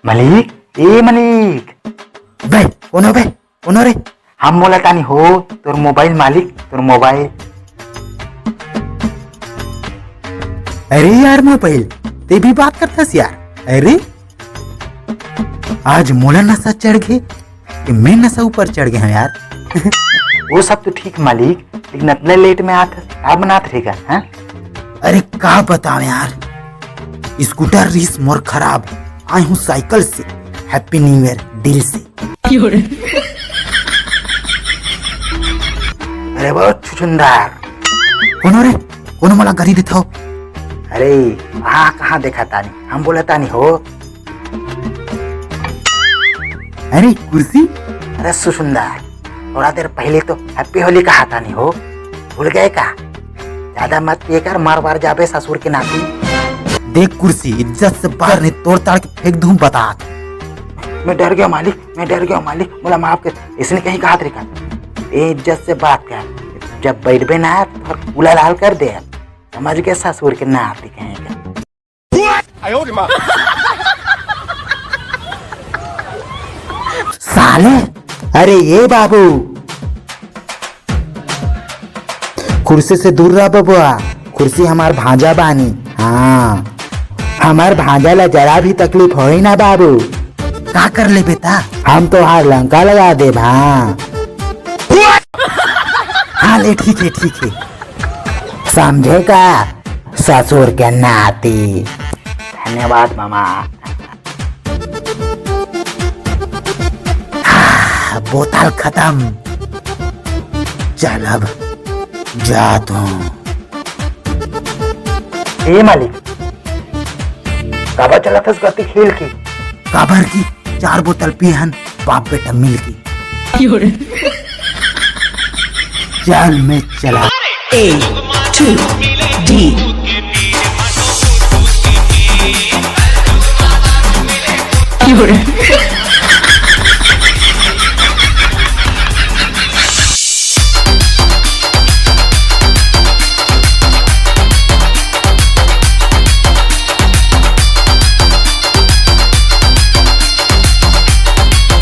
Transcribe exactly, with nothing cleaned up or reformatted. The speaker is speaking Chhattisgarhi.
मालिक, ए मालिक। बे, कोन हो बे? कोन हो रे? हम बोलत आनी हो, तोर मोबाइल मालिक, तोर मोबाइल। अरे यार मोबाइल, तैं भी बात करथस यार। अरे, आज मोला नशा चढ़ गे कि मैं नशा ऊपर चढ़ गे हंव यार। वो सब तो ठीक मालिक, लेकिन अतना लेट में आत, का बनात रहेगा, हाँ? अरे का बतावं यार, स्कूटर रिहिस मोर खराब, आय हूँ साइकिल से, Happy New Year दिल से। अरे वो छुछुंदर। कोन हो रे? कोन हो, मोला गारी देथव? अरे, वहाँ कहाँ देखा तानी, हम बोला तानी हो। अरे कुर्सी। अरे सुसुंदर, थोड़ा देर पहले तो Happy Holi कहा तानी हो, भूल गए का? ज्यादा मत पिए कर, मर वर जाबे ससुर के नाती। देख कुर्सी, इज्जत से बात कर, नहीं तोड़ ताड़ के फेंक दूं बता। मैं डर गया मालिक, मैं डर गया मालिक, मोला माफ कर। इसने कहीं कहा तरीका, ए इज्जत से बात कर, जब बैठबे ना तो पूरा लाल कर दे। समझ गए ससुर के नाती कहीं का। साले, अरे ये बाबू, कुर्सी से दूर रह बबुआ, कुर्सी हमार भांजा बानी। हाँ, हमार भांजा ला जरा भी तकलीफ होई ना बाबू। का कर ले बेटा? हम तो हार लंका लगा दे भा। हाँ ले, ठीक है, ठीक है, समझे का ससुर के नाती। धन्यवाद मामा। बोतल खत्म। चल अब जात हूँ। ए मालिक, काबर चलत हस गति खेल के? काबर की चार बोतल पी हन बाप बेटा मिल के। चल मैं चला। A two